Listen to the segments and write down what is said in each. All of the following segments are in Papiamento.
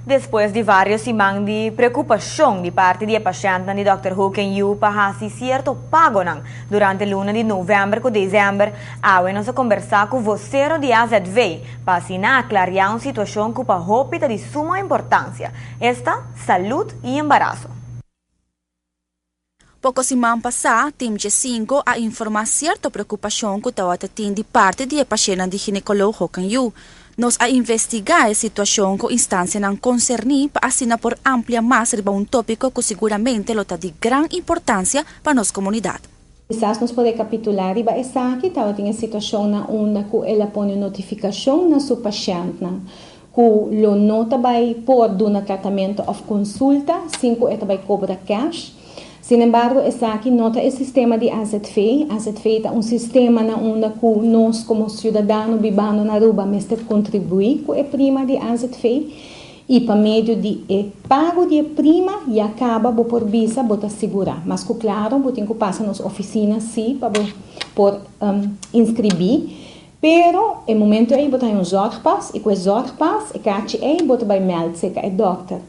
Despues di varios siman di preocupacion di parti di e pashentnan di Dòkter Ho Ken Yu pa haci cierto pagonan durante luna di november cu december, awe nos a combersa cu vocero di AZV pa asina aclaria un situacion cu pa hopi ta di suma importancia, esta salud y embaraso. Poco siman pasa, Team G5 a informa cierto preocupacion cu tawata tin di parti di e pashentnan di ginecologo Ho Ken Yu. Nos a investiga e situacion cu instancianan concerni pa asina por amplia mas riba un topico cu siguramente lo ta di gran importancia pa nos comunidad. Kisas nos por recapitula riba esaki. Tawatin e situacion na unda cu el a pone notificacion na su pashentnan cu lo no ta bay por duna tratamento of consulta sin cu e ta bay cobra cash. Sin embargo, esaki no ta e sistema di AZV. AZV ta un sistema na unda cu nos como ciudadano bibando na Aruba mester contribui cu e prima di AZV y pa medio di e pago di e prima ya caba bo por bisa bo ta sigura. Mas cu claro, bo tin cu pasa nos oficina si pa bo por inscribi. Pero e momento ey bo ta hay un zorgpas y cu e zorgpas, e kachi ey, bo ta bay meld cerca e dokter.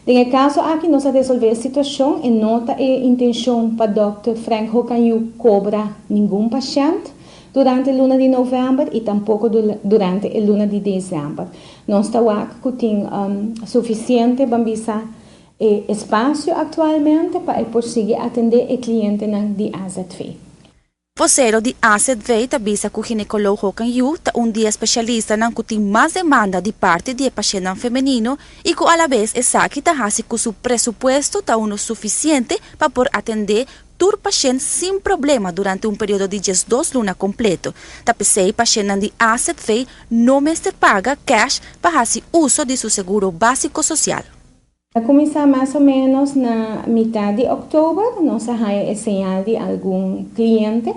Den e caso aki nos a resolve e situacion e no ta e intencion pa dokter Frank Ho Kan Yu cobra ningun pashent durante luna di november y tampoco durante e luna di december. Nos ta wak cu tin suficiente, ban bisa, e espacio actualmente pa e por sigui atende e clientenan di AZV. Vocero di AZV ta bisa cu ginecologo Ho Kan Yu ta un di e specialistanan cu tin mas demanda di parti di e pashentnan femenino y cu alabes esaki ta haci cu su presupuesto ta uno suficiente pa por atende tur pashent sin problema durante un periodo di 12 luna completo. Ta pesey pashentnan di AZV no mester paga cash pa haci uso di su seguro basico social. A cuminsa mas o menos na mitad di october, nos a haya e señal di algun cliente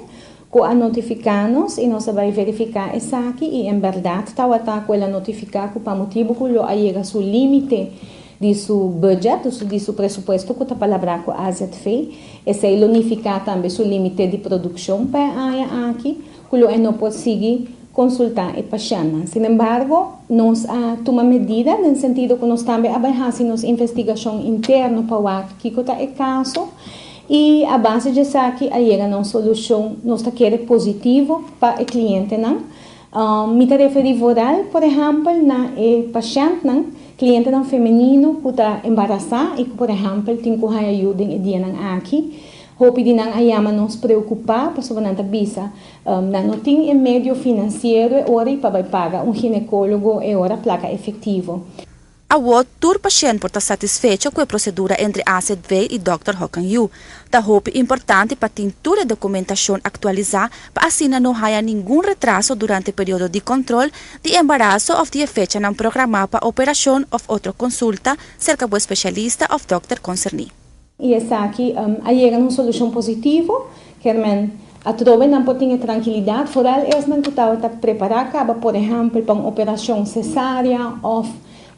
cu a notifica nos y nos a bay verifica esaki y en berdad tawata cu el a notifica cu pa motibo cu lo a yega su limite di su budget, di su presupuesto cu ta palabra cu AZV, esey lo nifica tambe su limite di produccion pa e aña aki, cu lo e no por sigui consulta e pashentnan. Sin embargo, nos a tuma medida den sentido cu nos tambe a bay haci nos investigacion interno pa wak kico ta e caso y a base di esaki a yega na un solucion nos ta kere positivo pa e clientenan. Mi ta referi vooral, por ehempel, na e pashentnan, clientenan femenino cu ta embarasa y cu, por ehempel, tin cu haya ayuda den e dianan aki. Hopi di nan a yama nos preocupa pasobra nan ta bisa nan no tin e medio financiero e ora y pa bay paga un ginecologo e ora placa efectivo. Awo tur pashent por ta satisfecho cu e procedura entre AZV y Dr. Ho Kan Yu. Ta hopi importante pa tin tur e documentacion actualisa pa asina no haya ningun retraso durante e periodo di control di embaraso of di e fechanan programa pa operacion of otro consulta cerca bo specialista of dokter concerni. Y esaki a yega na un solucion positivo, kermen atrobe nan por tin e trankilidad, vooral esnan cu tawata prepara caba, por ehempel, pa un operacion cesarea of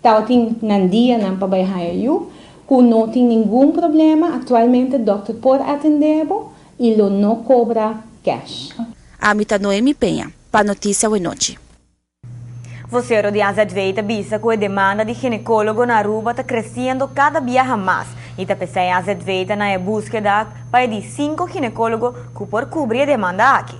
tawatin nan dianan pa bay haya yu, cu no tin ningun problema, actualmente dokter por atende bo y lo no cobra cash. Ami ta Noemi Peña, pa Noticia Awe Nochi. Vocero di AZV ta bisa cu e demanda di ginecologo na Aruba ta creciendo cada biaha mas y ta pesey AZV ta na e buskeda pa e di 5 ginecologo cu por cubri e demanda aki.